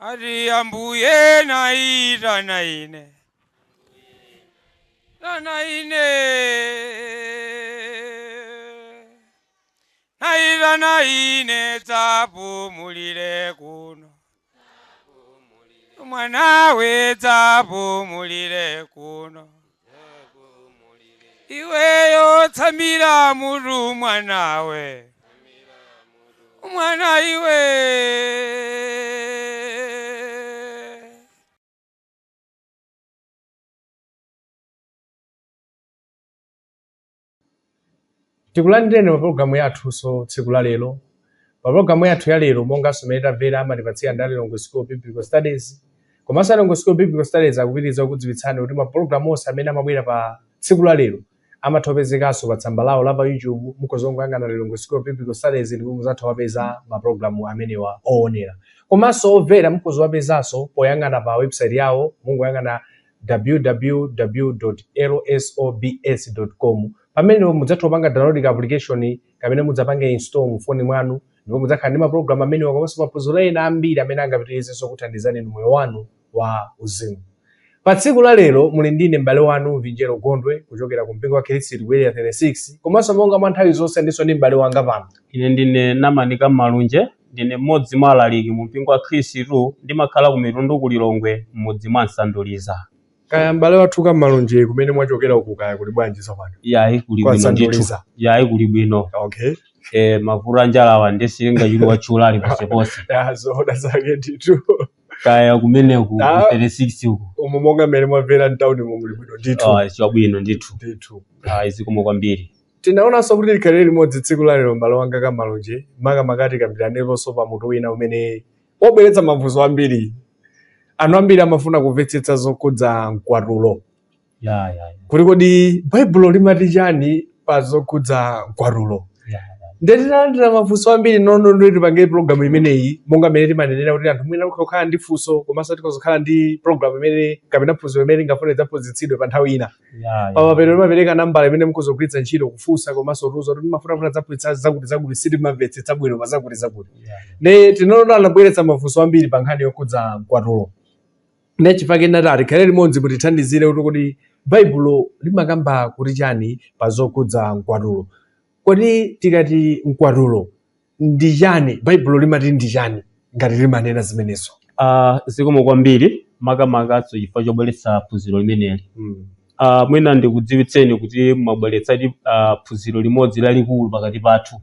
Ati Ambuye naitana ine, tana ine, naitana ine, dzapumulire kuno, mwanawe dzapumulire kuno, iweyo tsamira mutu mwanawe, mwana iwe. Tikulandireni pa pologalamu yathunso tsiku la lero. Pa pologalamu yathu ya lero, monganso mmene tamvera, amatipatsira ndi a Lilongwe School of Biblical Studies. Komanso a Lilongwe School of Biblical Studies akupitiriza kukudziwitsani kuti mapologalamu onse amene amabwera pa tsiku la lero amatha kupezekanso pa tsamba lawo la pa YouTube. Mukhoza kungoyang'ana Lilongwe School of Biblical Studies ndipo muzatha kuwapeza mapologalamu amenewa oonera. Komanso omvera mukhoza kuwapezanso poyang'ana pa website yawo, mungoyang'ana www.lsobs.com. Pamenepo mudzatha kupanga download ka application kamene mudzapange install mu foni mwanu, ndipo mudzakhala ndi mapulogalamu amenewa komanso maphunziro ena ambiri amene angapitirizenso kuthandizani inu moyo wanu wa uzimu. Pa tsiku la lero muli ndine m'bale wanu Vinjero Gondwe kuchokera ku mpingo wa Khristu ku Area 36, komanso monga mwa nthawi zonse ndinso ndi m'bale wanga pano. Ine ndine Namanika Malunje, ndine mmodzi mwa alaliki mu mpingo wa Khristu, ndimakhala ku Mitundu ku Lilongwe m'mudzi mwa Msanduliza. Kaya m'bale wathu Kammalunje, kumene mwachokera uku kaya kuli bwanji tsopano? Yayi, kuli Kwa bwino ndithu. Msanduliza. Yayi, kuli bwino. Mavuto a njalawa ndi silingachuli watchula ali ponseponse. Ya, zoona zake ndithu. Kaya kumeneku ku Ah. 36 uku? Umu monga mmene mwamvera mtawuni mu muli bwino ndithu. Ah, chabwino ndithu. Ndithu. Ah, zikomo kwambiri. Tinaonanso kuti tikhalire limodzi tsiku la lero, m'bale wanga Kammalunje, makamaka tikambiraneponso pa mutu wina umene wobweretsa mafunso ambiri. Anthu ambiri amafuna kumvetsetsa zokhudza mkwatulo. Ya. Kuti kodi Baibulo limati chani pa zokhudza mkwatulo? Ya. Ndiye tinalandira mafunso ambiri nono, ndiye tipange programu imeneyi monga mmene timanenera kuti anthu mwina kukhala ndi funso, komanso tikhoza ndi programu imene kapena phunziro imene lingafune lidzaphunzitsidwe pa nthawi ina. Ya. Pamapeto timapereka nambala imene mukhoza kugwiritsa ntchito kufunsa komanso kutiuza kuti timafuna kuti adzaphunzitsa zakuti zakuti, sitimamvetsetsa bwino pa zakuti zakuti. Ya. Ne tinaona anabweretsa mafunso ambiri pa nkhani yokhudza mkwatulo, ne chifukwa ndinati tikhale limodzi mutithandizire kuti kodi Baibulo limakamba kuti chani pa zokhudza mkwatulo. Kodi tikati mkwatulo ndi chani? Baibulo limati ndi chani ngati limanena zimenezo? Ah, zikomo kwambiri, makamakaso chifukwa chobweretsa phunziro limeneli. Mwina ndikudziwitseni kuti mwabweretsadi phunziro limodzi lalikulu pakati pathu,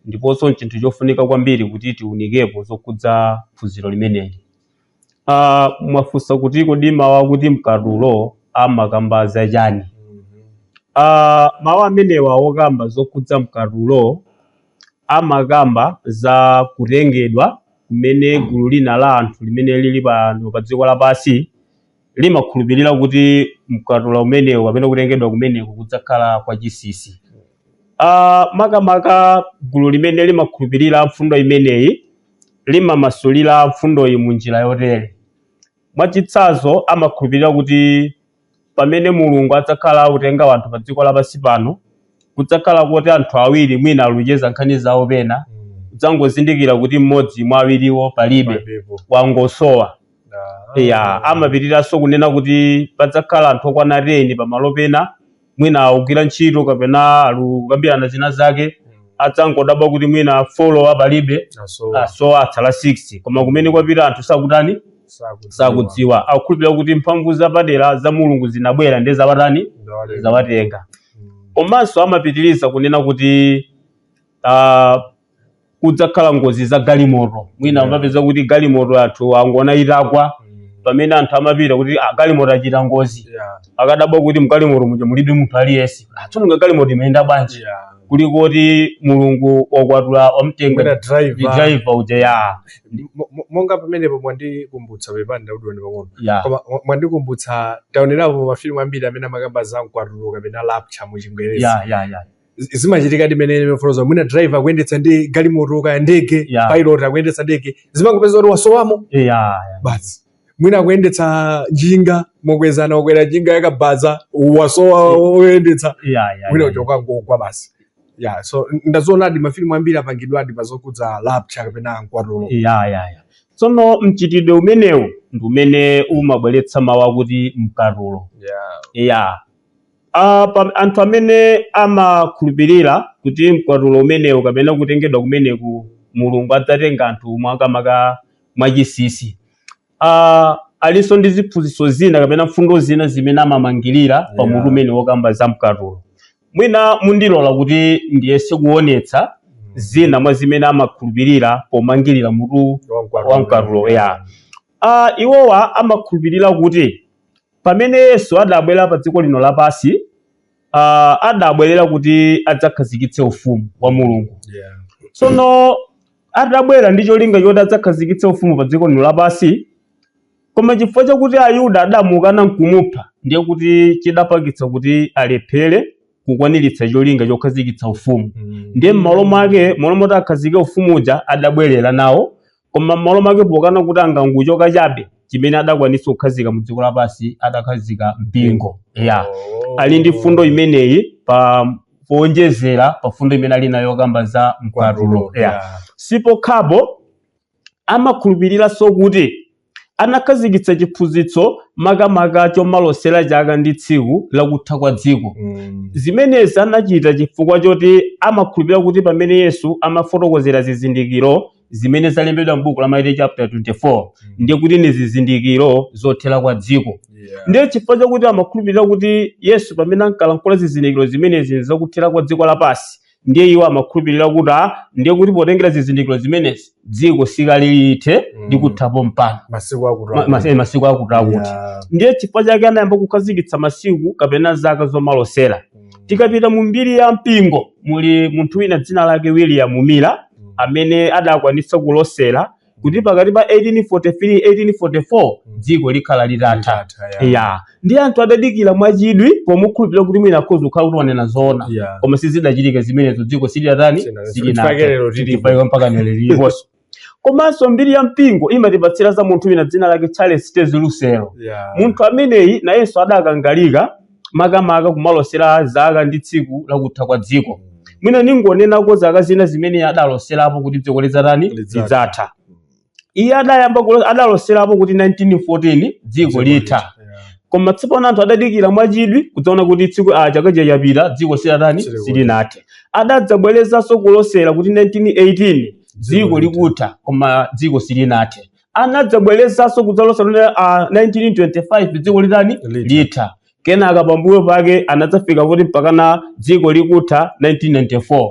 ndiponso chinthu chofunika kwambiri kuti tiunikepo zokhudza phunziro limeneli. Mwafunsa kuti kodi mawu akuti mkwatulo amakamba zachani? Mawu amenewa wokamba zokhudza mkwatulo amakamba za kutengedwa kumene gulu lina la anthu limene lili pano pa dziko lapansi limakhulupirira kuti mkwatulo umenewu kapena kutengedwa kumeneku kudzakhala kwa chinsinsi. Makamaka gulu limene limakhulupirira mfundo imeneyi limamasulira mfundoyi mu njira yotere. Mwachitsanzo, amakhulupirira kuti pamene Mulungu adzakhala akutenga anthu pa dziko lapansi pano, kudzakhala kuti anthu awiri mwina alucheza nkhani zawo, pena kudzangozindikira kuti mmodzi mwa awiriwo palibe, Palibepo. wangosowa. Ya, amapitiriranso kunena kuti padzakhala anthu okwana 10 pamalo pena, mwina akugwira ntchito kapena alukambirana zina zake, adzangodabwa kuti mwina 4 palibe, asowa, atsala 6, koma kumene kwapita anthu sakutani? Sakudziwa. Akukhulupirira kuti mphamvu zapadera za Mulungu zinabwera ndi zawatani? Zawatenga. Komanso amapitiriza kunena kuti kudzakhala ngozi za galimoto, mwina amapeza kuti galimoto anthu angona itagwa, pamene anthu amapita kuti ah, galimoto achita ngozi, akadabwa kuti mgalimoto muja mulibe munthu aliyense. Ah, tsono nga galimoto imayenda bwanji? Kuli kuti Mulungu wakwatula, wamtenga Mwina driver. Ndi driver uja, ya. Monga pamenepo mwandikumbutsa, pepani ndakudulani pang'ono, Ya. koma mwandikumbutsa taonerapo mafilimu ambiri amene amakamba za mkwatulo kapena rapture mu Chingerezi. Ya. Zimachitika ndi mene imefotokoza, mwina driver akuyendetsa ndi galimoto kaya ndege, pilot akuyendetsa ndege, zimangopeza kuti wasowamo. Ya. Basi, mwina akuyendetsa njinga, mokwezana, wakwera njinga yakabaza, wasowa woyendetsa, Ya. mwina uja ukangogwa basi. Ya, so ndazionadi mafilimu ambiri apangidwadi pa zokhudza rapture kapena mkwatulo. Ya. Tsono mchitidwe umenewu ndi umene umabweretsa mawu akuti mkatulo. Ya, anthu amene amakhulupirira kuti mkwatulo umenewu kapena kutengedwa kumeneku Mulungu adzatenga anthu mwakamaka mwachinsinsi, alinso ndi ziphunzitso zina kapena mfundo zina zimene amamangirira pa mutu umene wokamba za mkatulo. Mwina mundilola kuti ndiyese kuonetsa zina mwa zimene amakhulupirira pomangirira mutu wa mkatulo. Ya, iwowa amakhulupirira kuti pamene Yesu adabwera pa dziko lino lapansi, adabwerera kuti adzakhazikitse ufumu wa Mulungu. Tsono adabwera ndi cholinga choti adzakhazikitse ufumu pa dziko lino lapansi, koma chifukwa chakuti Ayuda adamukana nkumupha, ndiye kuti chidapangitsa kuti alephere kukwaniritsa cholinga chokhazikitsa ufumu. Ndiye m'malo mwake, m'malo moti akhazike ufumu uja, adabwerera nawo, koma m'malo mwake pokana kuti angangochoka chabe, chimene adakwanitsa kukhazika mu dziko lapansi, adakhazika mpingo. Ya, ali ndi fundo imeneyi pa powonjezera pa fundo imene ali nayo kamba za mkwatulo. Ya, sipokhapo, amakhulupiriranso kuti anakhazikitsa chiphunzitso makamaka chomalosera chaka ndi tsiku lakutha kwa dziko. Zimenezi anachita chifukwa choti amakhulupirira kuti pamene Yesu amafotokozera zizindikiro zimene zalembedwa m'buku la Mateyu chapter 24, ndiye kuti ni zizindikiro zothera kwa dziko. Ndiye chifukwa chakuti amakhulupirira kuti Yesu pamene ankalankhula zizindikiro zimenezi zakuthera kwa dziko lapansi, ndiye iwo amakhulupirira kuti ndiye kuti potengera zizindikiro zimenezi dziko sikalilithe likuthapo mpano masiku akuti masiku akuti akuti. Ndiye chifukwa chake anayamba kukhazikitsa masiku kapena zaka zomalosera. Tikapita mu mbiri ya mpingo, muli munthu wina dzina lake William Miller amene adakwanitsa kulosera kuti pakati pa 1843 1844 dziko likhala litatha. Litatha, ya. Ya, ndi anthu adadikira mwachidwi pomukhulupirira kuti mwina akhoza kukhala kuti wanena zoona. Koma sizidachitika zimenezo, dziko silidatani. Chifukwa lero tilipo. Silinathe mpaka lero liliponso. Komanso mbiri ya mpingo imatipatsira za munthu wina dzina lake Charles Taze Russell. Munthu ameneyi nayenso adakangalika makamaka kumalosera zaka ndi tsiku lakutha kwa dziko. Mwina ningonenako zaka zina zimene adaloserapo kuti dziko lidzatani? Lidzatha. Lidzatha. Iye adayamba adaloserapo kuti 1914 dziko litha. Koma tsopano anthu adadikira mwachidwi kudzaona kuti tsiku chaka chapita, dziko silatani? Silinathe. Adadzabwerezanso kulosera kuti 1918 dziko likutha, koma dziko silinathe. Anadzabwerezanso kudzalosera kuti 1925 dziko litani? Litha. Litha. Kenaka pambuyo pake anadzafika kuti mpakana dziko likutha 1994,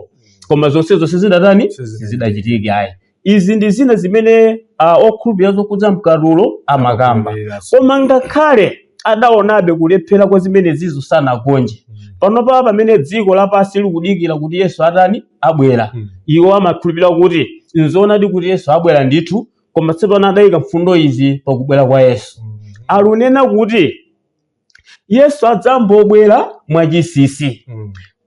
koma zonsezo sizidatani? Sizidachitike ayi. Izi ndi zina zimene okhulupirira zokhudza mkatulo amakamba. Koma ngakhale adaonabe kulephera kwa zimenezizo, sanagonje. Panopa pamene dziko lapansi likudikira kuti Yesu atani? Abwera, iwo amakhulupirira kuti nzoonadi kuti Yesu abwera ndithu. Koma tsopano adayika mfundo izi pakubwera kwa Yesu. Alunena kuti Yesu adzambobwera mwachinsinsi.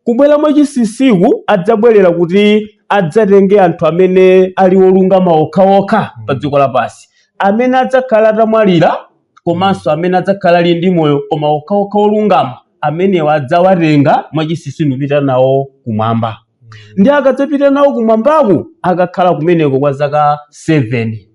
Kubwera mwachinsinsiku adzabwerera kuti adzatenge anthu amene ali olungama okhaokha pa dziko lapansi, amene adzakhala atamwalira komanso amene adzakhala ali ndi moyo, koma okhaokha olungama amenewa adzawatenga mwachinsinsi ndikupita nawo kumwamba. Ndi akadzapita nawo kumwambaku, akakhala kumeneko kwa zaka 7.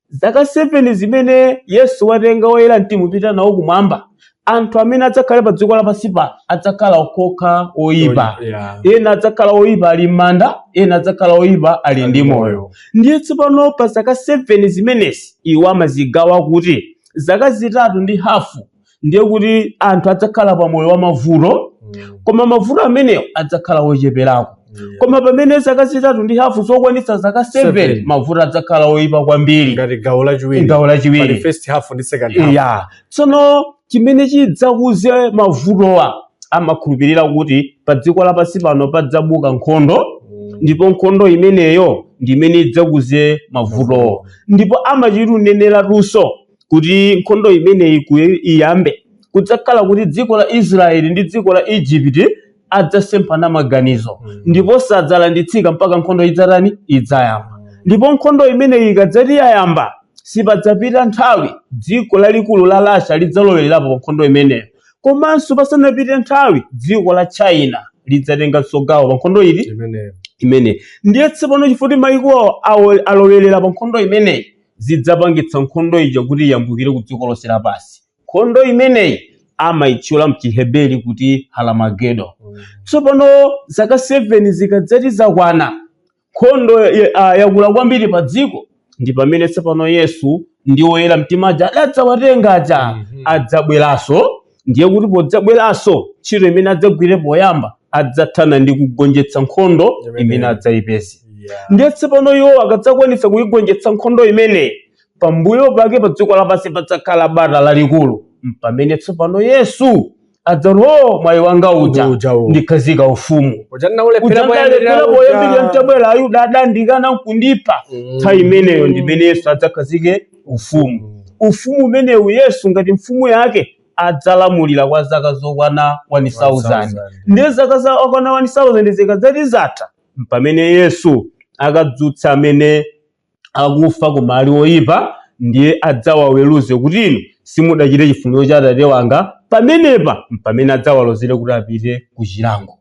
Zaka 7 zimene Yesu watenga oyera mtima kupita nawo kumwamba, anthu amene adzakhale pa dziko lapansi pano adzakhala okhaokha oyipa. Ena adzakhala oyipa ali m'manda, ena adzakhala oyipa ali ndi moyo. Ndiye tsopano pa zaka 7 zimenezi iwo amazigawa kuti zaka 3.5 ndiye kuti anthu adzakhala pa moyo wa mavuto, koma mavuto amenewo adzakhala ocheperako. Koma pamene zaka 3.5 zokwanitsa zaka 7, Seven. mavuto adzakhala oyipa kwambiri. Ngati gawo lachiwiri. Gawo lachiwiri. Pali first half ndi second half. Ya, tsono chimene chidzakuze mavutowa, amakhulupirira kuti pa dziko lapansi pano padzabuka nkhondo, ndipo nkhondo imeneyo ndi imene idzakuze mavutowo. Ndipo amachituneneratuso kuti nkhondo imeneyi iyambe, kudzakhala kuti dziko la Israeli ndi dziko la Egypt adzasemphana maganizo, ndipo sadzalanditsika mpaka nkhondo idzatani? Idzayamba. Ndipo nkhondo imeneyi ikadzati yayamba, sipadzapita nthawi dziko lalikulu la Russia lidzalowererapo pa nkhondo imeneyo. Komanso pasanapite nthawi dziko la China lidzatenganso gawo pa nkhondo ili imeneyo. Imene ndiye tsopano chifukwa mayiko awo alowerera pa nkhondo imeneyi. Zidzapangitsa nkhondo ija kuti iyambukire ku dziko lonse lapansi. Nkhondo imeneyi amayitchula mchiheberi kuti Haramagedo. Tsopano zaka 7 zikadzati zakwana, nkhondo yakula kwambiri pa dziko, ndi pamene tsopano Yesu ndi oyera mtima aja adadzawatenga aja adzabweranso. Ndiye kuti podzabweranso, ntchito imene adzagwire poyamba, adzathana ndi kugonjetsa nkhondo imene adzayipeze. Ndiye tsopano iwo akadzakwanitsa kuyigonjetsa nkhondo imeneyi, pambuyo pake pa dziko lapansi padzakhala bata lalikulu, pamene tsopano Yesu adzati, "O, mwayi wanga uja, Uja uwo. ndikhazika ufumu Uja ndinaulephera uja ndalephera poyambirira ntabwera, Ayuda adandikana nkundipha." Nthawi imeneyo ndimene Yesu adzakhazike ufumu. Ufumu umenewu, Yesu ngati mfumu yake adzalamulira kwa zaka zokwana 1000. Ndiye zaka zokwana 1000 zikadzati zatha, pamene Yesu akadzutsa amene akufa koma ali oyipa, ndiye adzawaweruze kuti, "Inu simudachite chifuniro cha Atate wanga." Pamenepa pamene adzawalozere kuti apite ku chilango.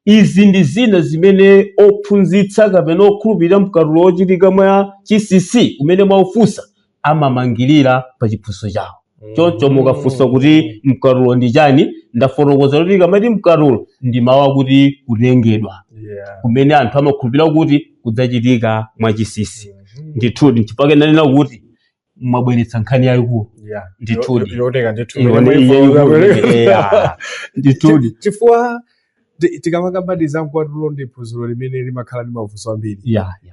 Izi ndi zina zimene ophunzitsa kapena okhulupirira mkatulo wochitika mwa chinsinsi umene mwaufunsa amamangirira pa chiphunzitso chawo. Choncho mukafunsa kuti mkatulo ndi chani, ndafotokoza kuti kamati mkatulo ndi mawu akuti kutengedwa kumene anthu amakhulupirira kuti kudzachitika mwachinsinsi. Ndithudi, nchifukwa ndanena kuti mwabweretsa nkhani yayikulu. Ndithudi. Yooneka ndithu. Yeah. Ndithudi. Chifukwa tikamakamba za mkwatulo, ndi phunziro limene limakhala ndi mafunso ambiri.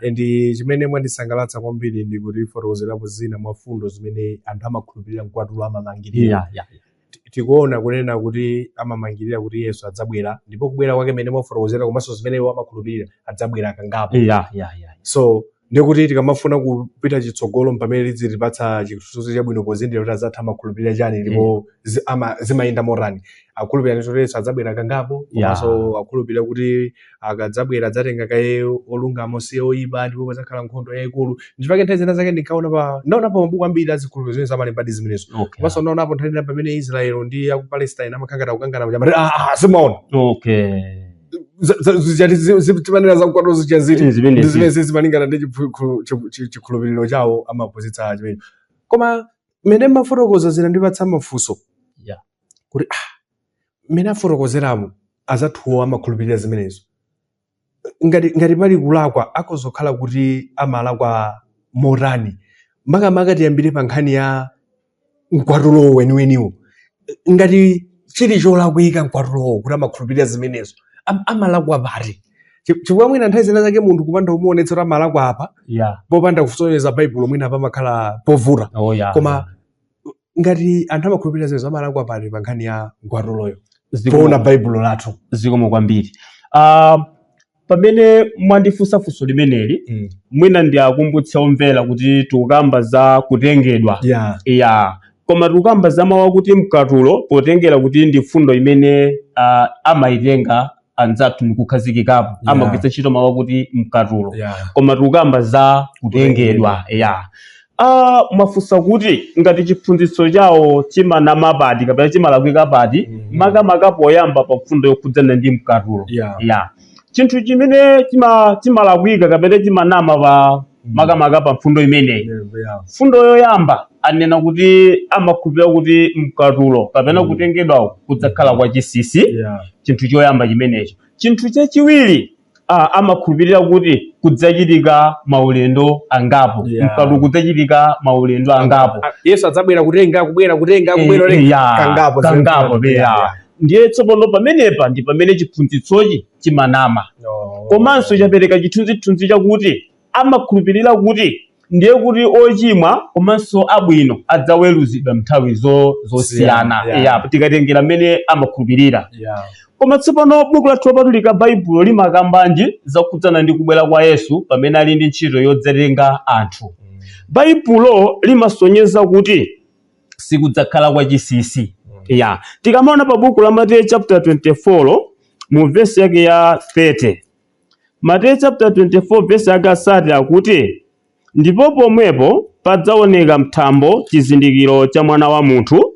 And chimene mwandisangalatsa kwambiri ndi kuti fotokozerapo zina mwa fundo zimene anthu amakhulupirira mkwatulo amamangirira. Tikuona kunena kuti amamangirira kuti Yesu adzabwera, ndipo kubwera kwake mene mwafotokozera komanso zimene iwo amakhulupirira, adzabwera kangapo. So ndikuti tikamafuna kupita chitsogolo, pamene lidzitipatsa chithunzi chabwino pozindikira kuti azatha amakhulupirira chani ndipo zimayenda motani. Akhulupirira kuti Yesu adzabwera kangapo, komanso akhulupirira kuti akadzabwera adzatenga kaye olungama osiye oyipa, ndipo padzakhala nkhondo yayikulu. Ndipake nthawi zina zake ndinkaona pa ndaonapo mabuku ambiri azikhulupiriro zimene zamalembadi zimenezo. Komanso ndaonapo nthawi ina pamene Israel ndi aku Palestine amakhala kukangana, amati, "Ah, ah, simaona timanena za mkwatulo zija ziti?" Zimene Ndi zimene zimalingana ndi chikhulupiriro chawo, amaphunzitsa chimenecho. Koma mmene mafotokoza zinandipatsa mafunso kuti, ah, mmene afotokozeramo azathuwo amakhulupirira zimenezo, ngati pali kulakwa, akozokhala kuti amalakwa motani? Makamaka tiyambire pa nkhani ya mkwatulowo weniweniwo. Ngati chili cholakwika mkwatulowo kuti amakhulupirira zimenezo, amalakwa pati? Chifukwa mwina nthawi zina zake munthu kupanda kumuonetsa kuti amalakwa apa, popanda kusonyeza Baibulo, mwina pamakhala povuta. Koma ngati anthu amakhulupirira zimenezo, amalakwa pati pa nkhani ya mkwatuloyo poona Baibulo lathu? Zikomo kwambiri. Pamene mwandifunsa funso limeneli, mwina ndiakumbutse omvera kuti tikukamba za kutengedwa. Ya, koma tikukamba za mawu akuti mkatulo, potengera kuti ndi fundo imene amayitenga anzathu ndikukhazikikapo, amagwiritsa ntchito mawu akuti mkatulo, koma tikukamba za kutengedwa. Ya, mwafunsa kuti ngati chiphunzitso chawo chimanama pati kapena chimalakwika pati, makamaka poyamba pa mfundo yokhudzana ndi mkatulo. Ya, chinthu chimene chimalakwika kapena chimanama pa makamaka pa mfundo imeneyi, mfundo yoyamba anena kuti amakhulupirira kuti mkatulo kapena kutengedwawo kudzakhala kwa chinsinsi. Chinthu choyamba chimenecho. Chinthu chachiwiri, amakhulupirira kuti kudzachitika maulendo angapo. Mkatulo kudzachitika maulendo angapo. Ah, Yesu adzabwera kutenga, kubwera kutenga, kubwera kutenga. Kangapo. Kangapo. Ya, ndiye tsopano pamenepa ndi pamene chiphunzitsochi chimanama. Komanso chapereka chithunzithunzi chakuti amakhulupirira kuti ndiye kuti ochimwa komanso abwino adzaweruzidwa nthawi zosiyana. Ya, tikatengera mmene amakhulupirira. Koma tsopano buku lathu lopatulika Baibulo limakambanji zakhudzana ndi kubwera kwa Yesu pamene ali ndi ntchito yodzatenga anthu? Baibulo limasonyeza kuti sikudzakhala kwa chinsinsi. Ya, tikamaona pa buku la Mateyu chapter 24 mu vesi yake ya 30, Mateyu chapter 24 vesi yake ya 30 akuti, "Ndipo pomwepo padzaoneka mthambo chizindikiro cha Mwana wa Munthu,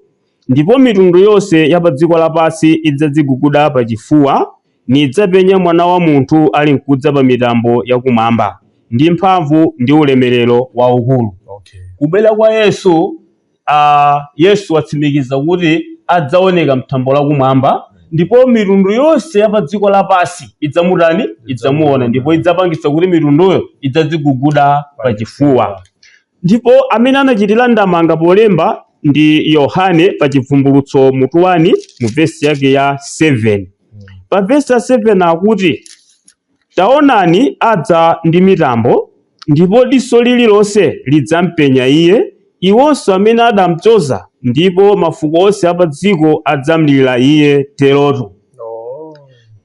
ndipo mitundu yonse ya pa dziko lapansi idzadziguguda pachifuwa, nidzapenya Mwana wa Munthu ali nkudza pa mitambo yakumwamba ndi mphamvu ndi ulemerero waukulu." Kubwera kwa Yesu, Yesu watsimikiza kuti adzaoneka mthambo lakumwamba, ndipo mitundu yonse ya pa dziko lapansi idzamutani? Idzamuona, ndipo idzapangitsa kuti mitunduyo idzadziguguda pachifuwa. Ndipo amene anachitira ndamanga polemba ndi Yohane pa Chivumbulutso mutu 1 mu vesi yake ya 7. Pa vesi ya 7 akuti, taonani adza ndi mitambo, ndipo diso lililonse lidzampenya iye, iwonso amene adamchoza, ndipo mafuko onse a pa dziko adzamlira iye terotu.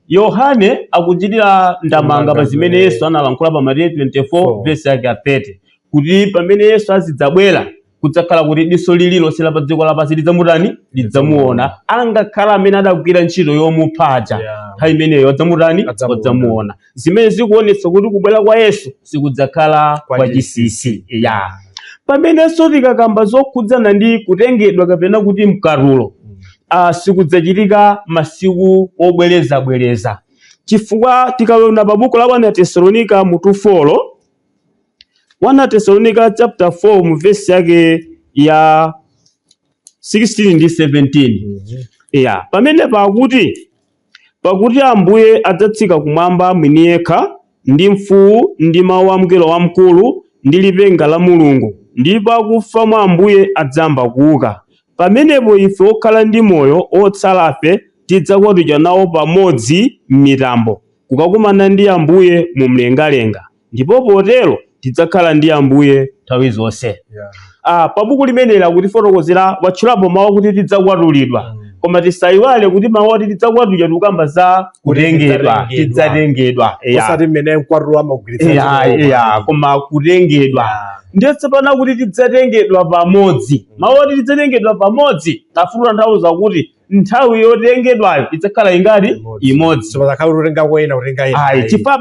Yohane akuchitira ndamanga pa zimene Yesu analankhula pa Mateyu 24 vesi yake ya 30, kuti pamene Yesu azidzabwera kudzakhala kuti diso lililonse la pa dziko lapansi lidzamutani? Lidzamuona, angakhala amene adagwira ntchito yomupha aja, nthawi imeneyo adzamutani? Adzamuona. Zimene zikuonetsa kuti kubwera kwa Yesu sikudzakhala kwa chinsinsi. Ya, pamenenso tikakamba zokhudzana ndi kutengedwa kapena kuti mkatulo, sikudzachitika masiku obwerezabwereza, chifukwa tikaona pa buku la 1 Tesalonika mutu 4, 1 Tesalonika chapter 4 mu verse yake ya 16 ndi 17, ya, pamene pakuti, pakuti Ambuye adzatsika kumwamba mwini yekha ndi mfuwu ndi mawu a mngelo wamkulu ndi lipenga la Mulungu, ndipo akufa mwa Ambuye adzayamba kuuka. Pamenepo ife okhala ndi moyo otsalafe tidzakwatulidwa nawo pamodzi m'mitambo kukakumana ndi Ambuye mu mlengalenga, ndipo potero tidzakhala ndi Ambuye nthawi zonse. Pa buku limeneli akutifotokozera, watchulapo mawu kuti tidzakwatulidwa, koma tisayiwale kuti mawu ati tidzakwatulidwa tikukamba za kutengedwa, tidzatengedwa. Osati mmene mkwatulo amagwiritsa ntchito. Ya, koma kutengedwa. Ndiye tsopano kuti tidzatengedwa pamodzi, mawu ati tidzatengedwa pamodzi afuna kutanthauza kuti nthawi yotengedwayo idzakhala ingati? Imodzi. Sipadzakhala kutenga kwena, kutenga ena. Ayi, chifukwa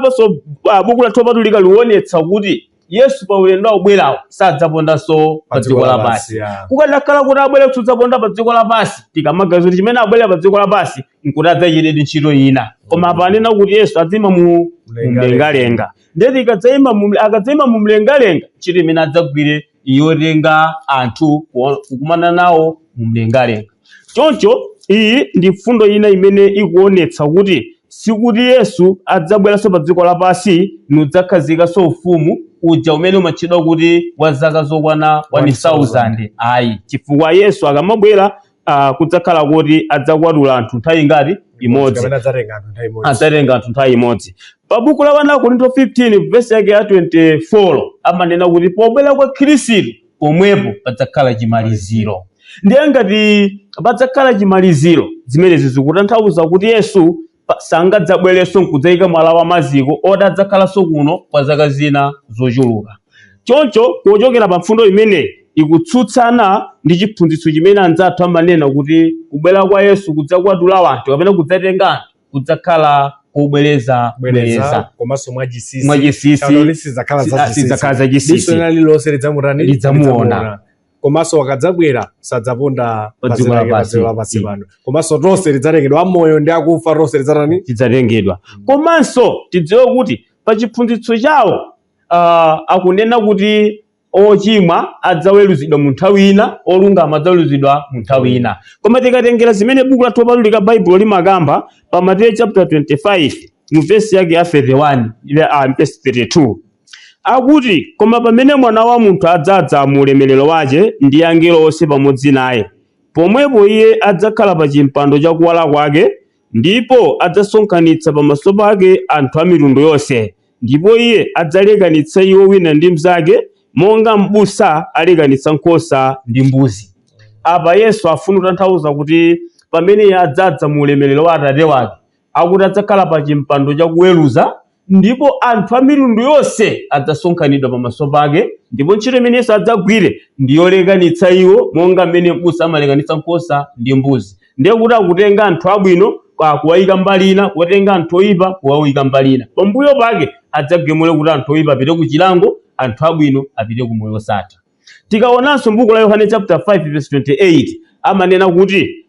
buku lathu lopatulika liwonetsa kuti Yesu pa ulendo akubwerawo sadzapondanso pa dziko lapansi. Kukadakhala kuti abwere kudzaponda pa dziko lapansi, tikamaganiza kuti chimene abwere pa dziko lapansi nkuti adzachite ntchito ina, koma apa anena kuti Yesu adzayima mu mlengalenga. Ndiye akadzayima mu mlengalenga, ntchito imene adzagwire yotenga anthu kukumana nawo mu mlengalenga. Choncho iyi ndi mfundo ina imene ikuonetsa kuti sikuti Yesu adzabweranso pa dziko lapansi nudzakhazikanso ufumu uja umene umatchedwa kuti wa zaka zokwana 1000, ayi, chifukwa Yesu akamabwera kudzakhala kuti adzakwatula anthu nthawi ingati? Imodzi. Kapena adzatenga anthu nthawi imodzi. Adzatenga anthu nthawi imodzi. Pa buku la 1 Korinto 15 verse yake ya 24 amanena kuti pobwera kwa Khristu pomwepo padzakhala chimaliziro. Ndiye ngati padzakhala chimaliziro, zimenezi zikutanthauza kuti Yesu sangadzabwerenso nkudzayika mwala wa maziko oti adzakhalanso kuno kwa zaka zina zochuluka. Choncho kuchokera pa mfundo imeneyi ikutsutsana ndi chiphunzitso chimene anzathu amanena kuti kubwera kwa Yesu kudzakwatula anthu kapena kudzatenga anthu kudzakhala kobwereza bwereza, komanso mwachinsinsi, mwachinsinsi. Kapena sizidzakhala zachinsinsi. Sizidzakhala zachinsinsi. Diso lina lililonse lidzamutani? Lidzamuona. Komanso akadzabwera sadzaponda pa dziko lapansi. Pa dziko lapansi pano, komanso tonse lidzatengedwa, amoyo ndi akufa tonse lidzatani? Tidzatengedwa. Komanso tidziwe kuti pa chiphunzitso chawo akunena kuti ochimwa adzaweruzidwa mu nthawi ina, olungama adzaweruzidwa mu nthawi ina. Koma tikatengera zimene buku lathu lopatulika Baibulo limakamba pa Mateyu chapter 25 mu vesi yake ya 31, verse 32, akuti, koma pamene Mwana wa munthu adzadza mu ulemerero wace ndi angelo onse pamodzi naye, pomwepo iye adzakhala pa chimpando cha kuwala kwake, ndipo adzasonkhanitsa pamaso pake anthu a mitundu yonse, ndipo iye adzalekanitsa iwo wina ndi mnzake, monga m'busa alekanitsa nkhosa ndi mbuzi. Apa Yesu afuna kutanthauza kuti pamene iye adzadza mu ulemerero wa Atate wake, akuti adzakhala pa chimpando chakuweruza, ndipo anthu a mitundu yonse adzasonkhanidwa pamaso pake, ndipo ntchito imene Yesu adzagwire ndi yolekanitsa iwo monga mmene m'busa amalekanitsa nkhosa ndi mbuzi. Ndiye kuti akutenga anthu abwino kuwayika mbali ina, kuwatenga anthu oyipa kuwayika mbali ina. Pambuyo pake adzagemule kuti anthu oyipa apite ku chilango, anthu abwino apite ku moyo wosatha. Tikaonanso m'buku la Yohane chapter 5 verse 28 amanena kuti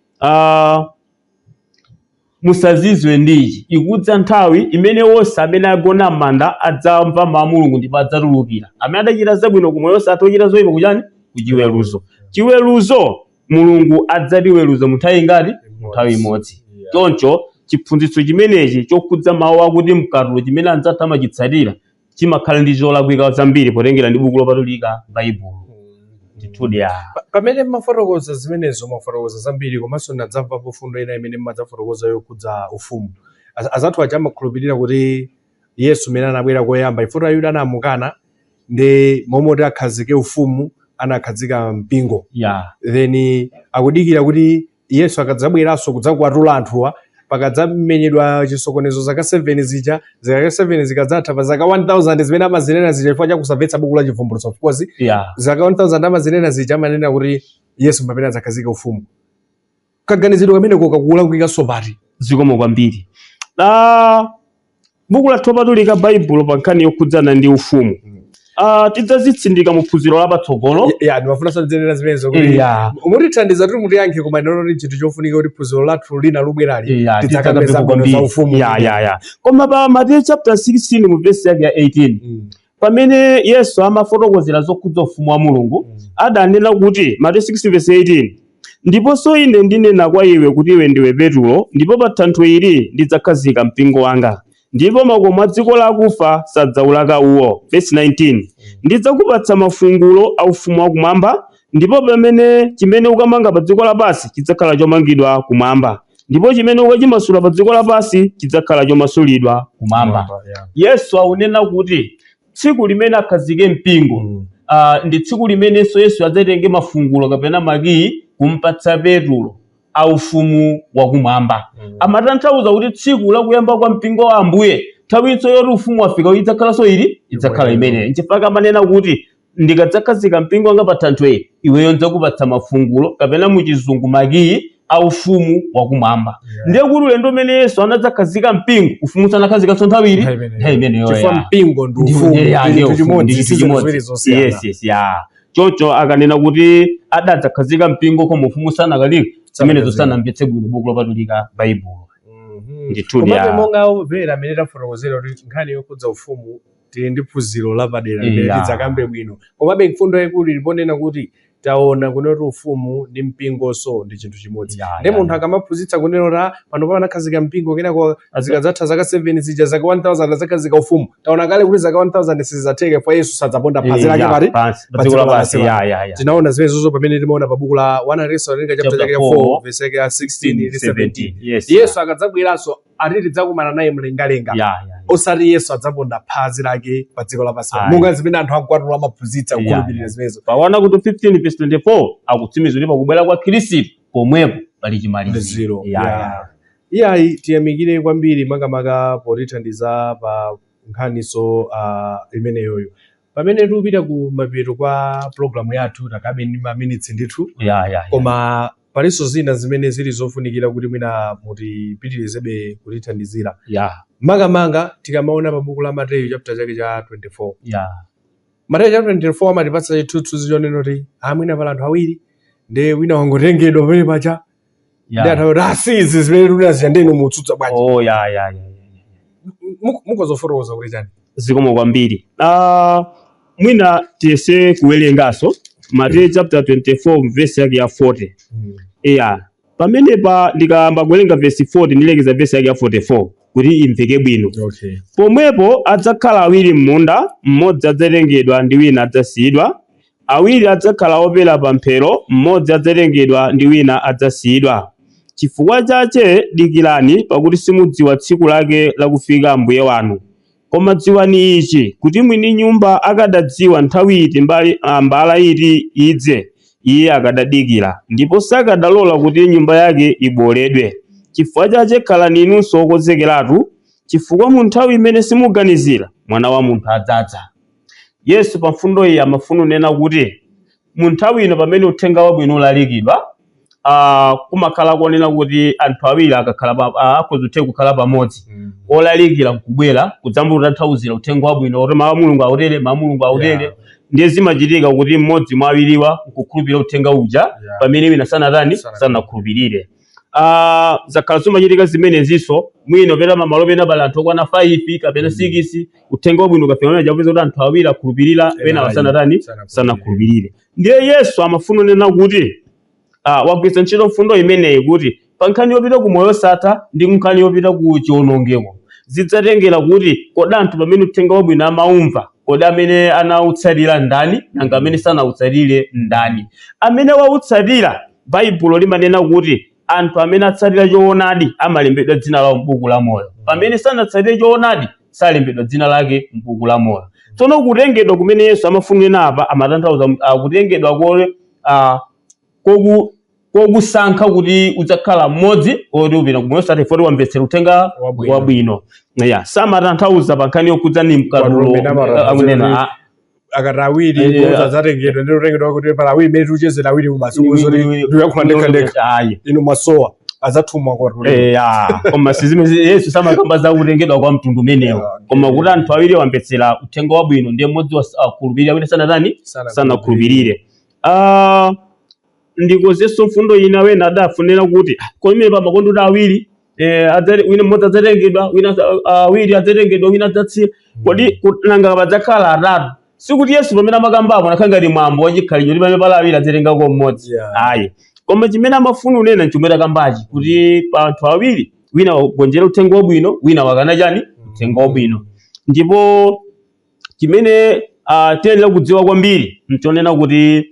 musazizwe ndi ichi, ikudza nthawi imene wonse amene agona m'manda adzamva mawu a Mulungu ndipo adzatulukira, amene adachita zabwino ku moyo wosatha, ochita zoyipa kuchani? Kuchiweruzo. Chiweruzo, Mulungu adzatiweruza mu nthawi ingati? Mu nthawi imodzi. Choncho chiphunzitso chimenechi chokhudza mawu akuti mkatulo, chimene anzathu amachitsatira, chimakhala ndi zolakwika zambiri potengera ndi buku lopatulika, Baibulo. Ndithudi, ya. Pamene mmafotokoza zimenezo, mwafotokoza zambiri, komanso ndadzamvapo fundo ina imene mmadzafotokoza yokhudza ufumu. Azathu aja amakhulupirira kuti Yesu mmene anabwera koyamba, ifeto Ayuda anamukana, ndi momoti akhazike ufumu anakhazika mpingo. Then akudikira kuti Yesu akadzabweranso kudzakwatula anthuwa, pakadzamenyedwa chisokonezo zaka 7 zija, zaka 7 zikadzatha, pa zaka 1000 zimene amazinena zija, chifukwa chakusamvetsa buku la Chivumbulutso, of course, zaka 1000 amazinena zija, amanena kuti Yesu pamene adzakhazika ufumu. Kaganizidwe kameneko kakulakwikaso pati? Zikomo kwambiri. Buku lathu lopatulika, Baibulo, pa nkhani yokhudzana ndi ufumu, tidzazitsindika mu phunziro lapatsogolo. Ya, ndimafuna sanzenera zimenezo kuti mutithandiza kuti mutiyankhe, koma ndinoona kuti chinthu chofunika kuti phunziro lathu lina lubwerali tidzakapeza bwino za ufumu. Ya, koma pa Mateyu chapter 16 mu verse yake ya 18, pamene Yesu amafotokozera zokhudza ufumu wa Mulungu, adanena kuti, Mateyu 16 verse 18, "Ndiponso ine ndinena kwa iwe kuti iwe ndiwe Petulo, ndipo pa thanthwe ili ndidzakhazika mpingo wanga, ndipo makomo a dziko lakufa sadzaulaka uwo." Verse 19, "Ndidzakupatsa mafungulo a ufumu wakumwamba, ndipo pamene chimene ukamanga pa dziko lapansi chidzakhala chomangidwa kumwamba, ndipo chimene ukachimasula pa dziko lapansi chidzakhala chomasulidwa kumwamba." Yesu akunena kuti tsiku limene akhazike mpingo, ndi tsiku limenenso Yesu adzatenge mafungulo kapena makiyi kumpatsa Petulo a ufumu wakumwamba. Amatanthauza kuti tsiku lakuyamba kwa mpingo wa Ambuye, nthawinso yoti ufumu wafika idzakhalanso ili, idzakhala imeneyo. Nchifukwa amanena kuti, "Ndikadzakhazika mpingo wanga pa thanthwe, iweyo ndidzakupatsa mafungulo," kapena muchizungu makiyi a ufumu wakumwamba. Ndiye kuti ulendo umene Yesu anadzakhazika mpingo, ufumu sanakhazikanso nthawi ili, Nthawi imeneyo. nthawi imeneyo. Chifukwa mpingo ndi ufumu, ndi Ndiye chinthu ufumu, ndi chimodzi, chinthu si zinthu chimodzi. ziwiri zosiyana. Yes, ya. Choncho akanena kuti adadzakhazika mpingo koma ufumu sanakalike, zimenezo sanamvetse bwino buku lopatulika, Baibulo. Ndithudi. Komabe monga omvera amene tafotokozera kuti nkhani yokhudza ufumu tili ndi phunziro lapadera limene tidzakambe bwino, komabe mfundo yaikulu iliponena kuti taona kunena kuti ufumu ndi mpingonso ndi chinthu chimodzi. Ndi munthu akamaphunzitsa kunena kuti, "Ah, pano pa anakhazika mpingo, kenako zikadzatha zaka 7 zija, zaka 1000 adzakhazika ufumu," taona kale kuti zaka 1000 sizidzatheka chifukwa Yesu sadzaponda phazi lake pati? Pansi, pa Pa dziko dziko lapansi. lapansi. Ya. Tinaona zimenezozo pamene timaona pa buku la 1 Tesalonika chapter Chapter chake cha 4, 4 verse yake ya 16 ndi 17. Yesu akadzabweranso, ati tidzakumana naye mlengalenga, osati Yesu adzaponda phazi lake pa dziko lapansi, Ayi. monga zimene anthu akwatula amaphunzitsa kukhulupirira zimenezo. Pawana kuti 15 verse 24 akutsimikiza kuti pakubwera kwa Khristu pomwepo pali chimaliziro. Zero. Ya. Iyayi, tiyamikire kwambiri makamaka potithandiza pa nkhaniso imeneyoyo. Pamene tikupita ku mapeto kwa programu yathu, takabe ndi maminitsi ndithu, koma palinso zina zimene zili zofunikira kuti mwina mutipitirizebe kutithandizira, makamaka tikamaona pa buku la Mateyu chapter chake cha 24. Mateyu chapter 24 amatipatsa chithunzithunzi chonena kuti amwina pali anthu awiri, ndi wina wangotengedwa pamene paja, ndi anthu akuti, "Asi izi zimene tunazija, ndinu mutsutsa bwanji?" Oh, ya. Mukozofotokoza kuti chani? Zikomo kwambiri. Mwina tiyese kuwerenganso Mateyu chapter 24 verse yake ya 40. Iya, pamenepa ndikayamba kuwerenga verse 40, ndilekeza verse yake ya 44 kuti imveke bwino. "Pomwepo adzakhala awiri m'munda, mmodzi adzatengedwa ndi wina adzasiyidwa. Awiri adzakhala opera pa mphero, mmodzi adzatengedwa ndi wina adzasiyidwa. Chifukwa chache dikirani, pakuti simudziwa tsiku lake lakufika Ambuye wanu. Koma dziwani ichi, kuti mwini nyumba akadadziwa nthawi iti mbala iti idze, iye akadadikira, ndipo sakadalola kuti nyumba yake ibowoledwe. Chifukwa chache khalani inunso okonzekeratu, chifukwa mu nthawi imene simuganizira, Mwana wa Munthu adzadza." Yesu pa mfundo iyi amafuna kunena kuti mu nthawi ino pamene uthenga wabwino ulalikidwa, kumakhala konena kuti anthu awiri akakhala akhoza kuthe kukhala pamodzi, olalikira nkubwera kudzamba kutanthauzira uthenga wabwino kuti mawu a Mulungu autere, mawu a Mulungu autere. Ndiye zimachitika kuti mmodzi mwa awiriwa nkukhulupirira uthenga uja, pamene wina sanatani? Sanakhulupirire. Zakhala zimachitika zimenezinso mwina pena mamalo pena pali anthu okwana 5 kapena 6, uthenga wabwino ukafika pamene chapeza kuti anthu awiri akhulupirira, pena ayi, sanatani? Sanakhulupirire. Sanakhulupirire. Ndiye Yesu amafuna kunena kuti wagwiritsa ntchito mfundo imeneyi kuti pa nkhani yopita ku moyo osatha ndi nkhani yopita ku chiwonongeko zidzatengera kuti kodi anthu pamene uthenga wabwino amaumva, kodi amene anawutsatira ndani, nanga amene sanawutsatire ndani. Amene wautsatira, Baibulo limanena kuti anthu amene atsatira choonadi amalembedwa dzina lawo m'buku la moyo, pamene sanatsatire choonadi salembedwa dzina lake m'buku la moyo. Tsono kutengedwa kumene Yesu amafunira apa amatanthauza kutengedwa kokusankha kuti udzakhala mmodzi oti upita kumoyo osatha poti wamvetsera uthenga Wabwino. wabwino. Yeah, samatanthauza pa nkhani yokhudza ni mkatulo Mkwatulo amatanthauza akunena kuti akati awiri mmodzi adzatengedwa, ndi kutengedwa kuti pala awiri imene tikuchezera awiri basi kuti ndikuyankhula ndekha ndekha, Ayi. inu mwasowa adzathumwa kwatulo. Ya, koma sizimene Yesu samakamba za kutengedwa kwa mtundu umenewo, koma kuti anthu awiri wamvetsera uthenga wabwino ndiye mmodzi akhulupirira, wina sanatani, sanakhulupirire. Ndikozenso mfundo ina, wena adafunira kuti koma pa makondo awiri wina mmodzi adzatengedwa, wina awiri adzatengedwa, wina adzatsira, kodi nanga padzakhala atatu? Sikuti Yesu pamene amakambapo nakhala ngati mwambo wachikhalidwe kuti pamene pala awiri adzatengako mmodzi. Ayi, koma chimene amafuna unena nchomwe takambachi, kuti pa anthu awiri wina wagonjera uthenga wabwino, wina wakana chani, uthenga wabwino. Ndipo chimene tiyenera kudziwa kwambiri nchonena kuti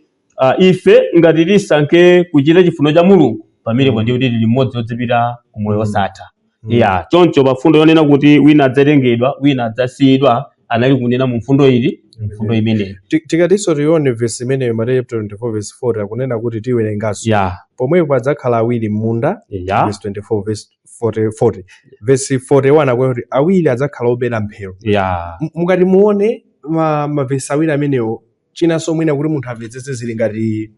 ife ngati tisankhe kuchita chifuniro cha Mulungu, pamenepo ndiye kuti tili mmodzi wodzipita ku moyo wosatha. Ya, choncho pa mfundo yonena kuti wina adzatengedwa, wina adzasiyidwa, anali kunena mu mfundo ili, mfundo imeneyi. Tikatinso tione vesi imeneyo, Mateyu chapter 24 verse 40, akunena kuti, tiwerenganso, pomwepo padzakhala awiri m'munda. Verse 24, verse 40, 40. Verse 41 akunena kuti awiri adzakhala obera mphero. Mukati muone mavesi awiri amenewo, chinanso mwina kuti munthu amvetsetse, zili ngati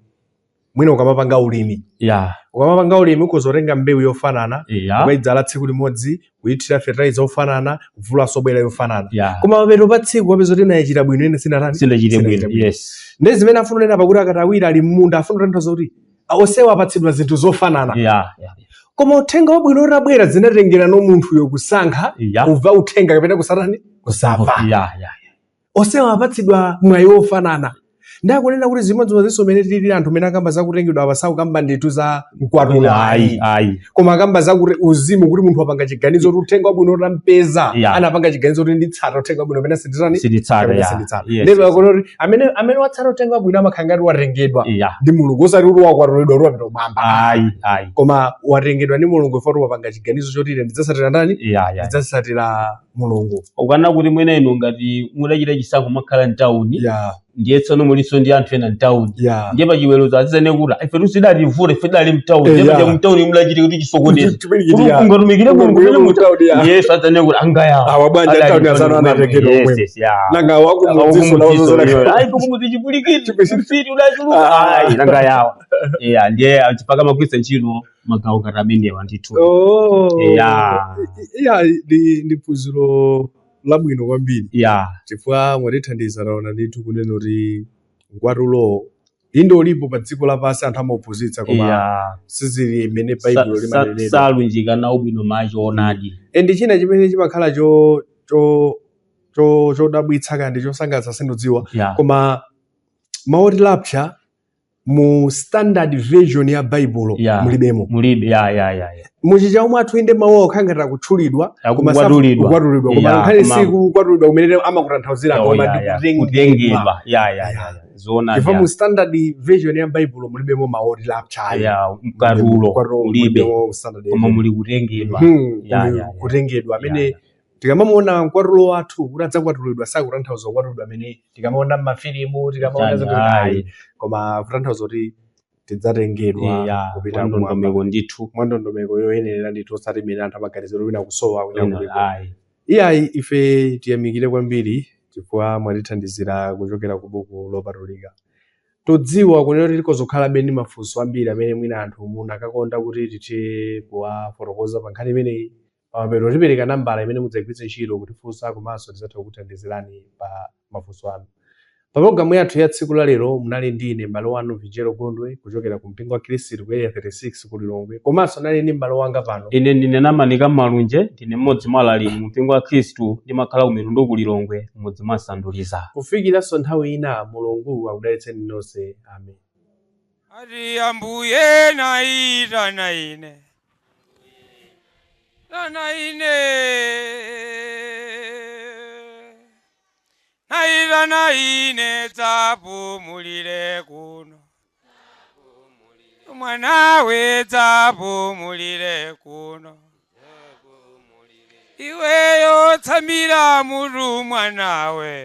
mwina ukamapanga ulimi. Ukamapanga ulimi ukhoza kutenga mbewu yofanana, ukayidzala tsiku limodzi, kuyithira fertilizer ofanana, mvula sobwera yofanana, koma mapeto pa tsiku wapeza kuti inachita bwino, ine sinatani, sindachite sinachite bwino. Bwino. Ndi zimene afuna kunena pakuti akati awiri ali m'munda, afuna kutanthauza kuti onsewa apatsidwa zinthu zofanana, koma uthenga wabwino utabwera zinatengera no munthuyo kusankha kumva uthenga kapena kusatani, kusamva. Onsewa apatsidwa mwayi wofanana. Ndakunena kuti zimodzimodzinso mene tilili anthu mene akamba zakutengedwa apa, sakukamba ndithu za mkwatulo, Ayi, ayi. Koma akamba zakuti uzimu, kuti munthu wapanga chiganizo kuti uthenga wabwino utampeza, anapanga chiganizo kuti nditsata uthenga wabwino pena sinditani, sinditsata. Kapena sinditsata. Ndipo akuti kuti amene watsata uthenga wabwino amakhala ngati watengedwa ndi Mulungu, osati kuti wakwatulidwa kuti wapita kumwamba, Ayi, ayi. Koma watengedwa ndi Mulungu ifoti wapanga chiganizo choti ine ndidzatsatira ndani? Ya. Ndidzatsatira Mulungu. Ukana kuti mwina inu ngati mudachita chisankho mwakhala mtawuni, ndiye tsono mulinso ndi anthu ena mtawuni, ndiye pachiweruzo azizane kuti ife tusidativute, ife tidali mtawuni, ndiye paja mtawuni mudachita kuti chisokonezo Chipilikiti, kuti ungatumikire Mulungu Ungatumikire pamene mtawuni, ya. Yesu adzane kuti angayawo Awa bwanji atawuni azanu anatengedwa omwemo. Yes, ya. Nanga wakumudziso nawo? Ayi, kumudzi chipulikiti, mfiti udachuluka. Ah. Ayi, nanga yawa ya, ndiye chipaka magwiritsa ntchito magawo ngati amenewa ndithu. Oh. Ya. Ya, ndi phunziro labwino kwambiri, chifukwa mwatithandiza, taona ndithu kunena kuti mkwatulo inde ulipo pa dziko lapansi, anthu amauphunzitsa, koma sizili imene Baibulo limanenedwa. Salunjikana ubwino machoonadi. And china chimene chimakhala cho cho cho chodabwitsa kandi chosangalatsa, sindidziwa, koma mawu oti rapture mu Standard Version ya Baibulo mulibemo. Mulibe, ya. Muchichewa mwathu inde mawu okhala ngati akutchulidwa, koma Akukwatulidwa. Kukwatulidwa, koma nkhani si kukwatulidwa kumene amakutanthauzira, Oh, koma ya. ndi kutengedwa. Kutengedwa, ya. Zoona. Chifukwa mu Standard Version ya Baibulo mulibemo mawu oti rapture. Ya, mkwatulo Mkwatulo mulibe, mulibemo mu Standard koma Version. muli kutengedwa. Muli kutengedwa amene tikamamuona mkwatulo wathu kuti adzakwatulidwa, sakutanthauza kukwatulidwa amene tikamaona mmafilimu, tikamaona zinthu, ayi, koma kutanthauza kuti tidzatengedwa kupita kumwamba. Mwandondomeko ndithu. Mwandondomeko yoyenerera ndithu, osati imene anthu amaganizira wina kusowa, wina kulipo. Ayi. Iyayi, ife tiyamikire kwambiri chifukwa mwatithandizira kuchokera ku buku lopatulika. Todziwa kunena kuti tikozokhalabe ndi mafunso ambiri amene mwina anthu munakakonda kuti tithe kuwafotokoza pa nkhani imeneyi. Pamapeto tipereka nambala imene mudzagwiritse ntchito kutifunsa, komanso tidzatha kukuthandizirani pa mafunso anu. Pa pologalamu yathu ya tsiku la lero munali ndi ine m'bale wanu Vijero Gondwe kuchokera ku mpingo wa Khristu ku Area 36 ku Lilongwe, komanso nali ndi m'bale wanga pano. Ine ndine Namanika Malunje, ndine mmodzi mwa alaliki mu mpingo wa Khristu, ndimakhala ku Mitundu ku Lilongwe, mmudzi mwa Sanduliza. Kufikiranso nthawi ina, Mulungu akudalitseni nonse. Amen. Ati ambuye naitana ine, tana ine, naitana ine, dzapumulire kuno mwanawe, dzapumulire kuno iweyo, tsamira mutu mwanawe.